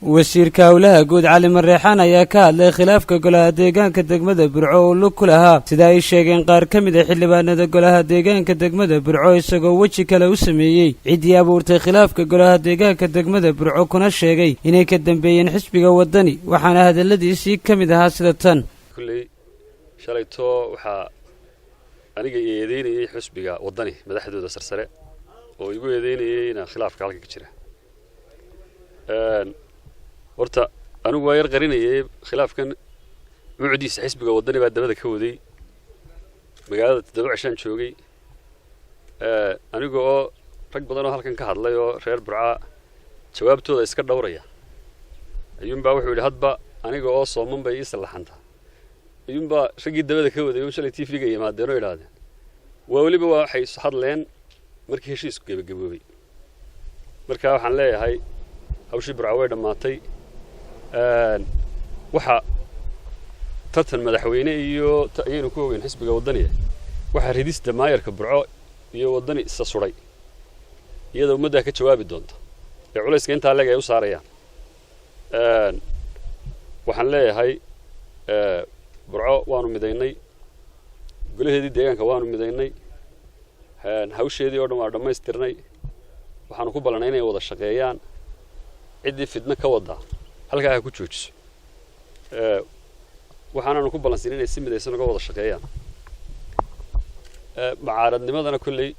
Wasiirka Howlaha Guud Cali Mareexaan ayaa ka hadlay khilaafka golaha deegaanka degmada Burco oo lug ku lahaa, sida ay sheegeen qaar ka mid ah xildhibaanada golaha deegaanka degmada Burco, isagoo weji kale u sameeyey ciddii abuurtay khilaafka golaha deegaanka degmada Burco, kuna sheegay inay ka dambeeyeen xisbiga Waddani. Waxaana hadalladiisii ka mid ahaa sida tan. Kulley shalayto waxaa aniga i eedeynayey xisbiga Waddani madaxdooda sarsare oo igu eedeynayay inaan khilaafka halkan ka jira. Horta anigu waa yar qarinayay khilaafkan mucdiisa. Xisbiga Waddani baa dabada ka waday. Magaalada 7 cishaan joogay aniga oo rag badan oo halkan ka hadlay oo reer Burcaa jawaabtooda iska dhowraya ayuunbaa wuxuu yidhi, "Hadba aniga oo sooman bay ii sallaxantaa." Ayuunbaa raggii dabada ka waday un shalay TV-ga yimaadeen oo idhaahdeen waa weliba waa waxay hadleen markii heshiisku gebagaboobay. Marka waxaan leeyahay, hawshii Burca way dhammaatay. Waxa tartan madaxweyne iyo ayaynu ku ogeyn xisbiga Waddaniga. Waxaa ridista maayarka Burco iyo Waddani isa sudhay iyada ummaddaa ka jawaabi doonta ee culayska intaa leeg ay u saarayaan. Waxaan leeyahay, Burco waanu midaynay, golaheedii deegaanka waanu midaynay, hawsheedii oo dhan waa dhammaystirnay. Waxaanu ku ballanay inay wada shaqeeyaan. Ciddii fidno ka waddaa halkaa ha ku joojiso. Waxaanaanu ku ballansin inay si midaysan uga wada shaqeeyaan. Mucaaradnimadana kolley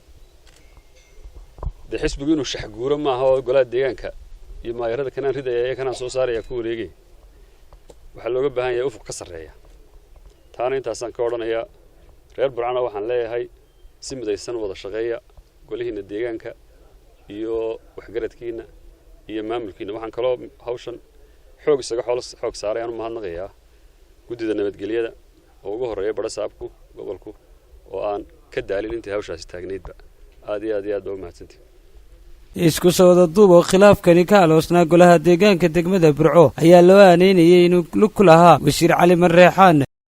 dee xisbigu inuu shaxguuro maaha oo golaha deegaanka iyo maayarada kanaan ridaya iyo kanaan soo saaraya ku wareegaya. Waxaa looga baahan yahay ufuq ka sarreeya. Taana intaasaan ka odhanayaa. Reer Burcana waxaan leeyahay, si midaysan wada shaqeeya, golihiina deegaanka iyo waxgaradkiina iyo maamulkiina. Waxaan kaloo hawshan xoog isaga xoog saaray aan u mahadnaqayaa guddida nabadgelyada oo ugu horreeya badhasaabku gobolku oo aan ka daalin intii hawshaasi taagnaydba. Aad iyo aad iyo aad baa u mahadsantihi. Isku soo wada duub oo khilaafkani ka aloosnaa golaha deegaanka degmada Burco ayaa loo aaneynayay inuu lug ku lahaa wasiir Cali Mareexaan.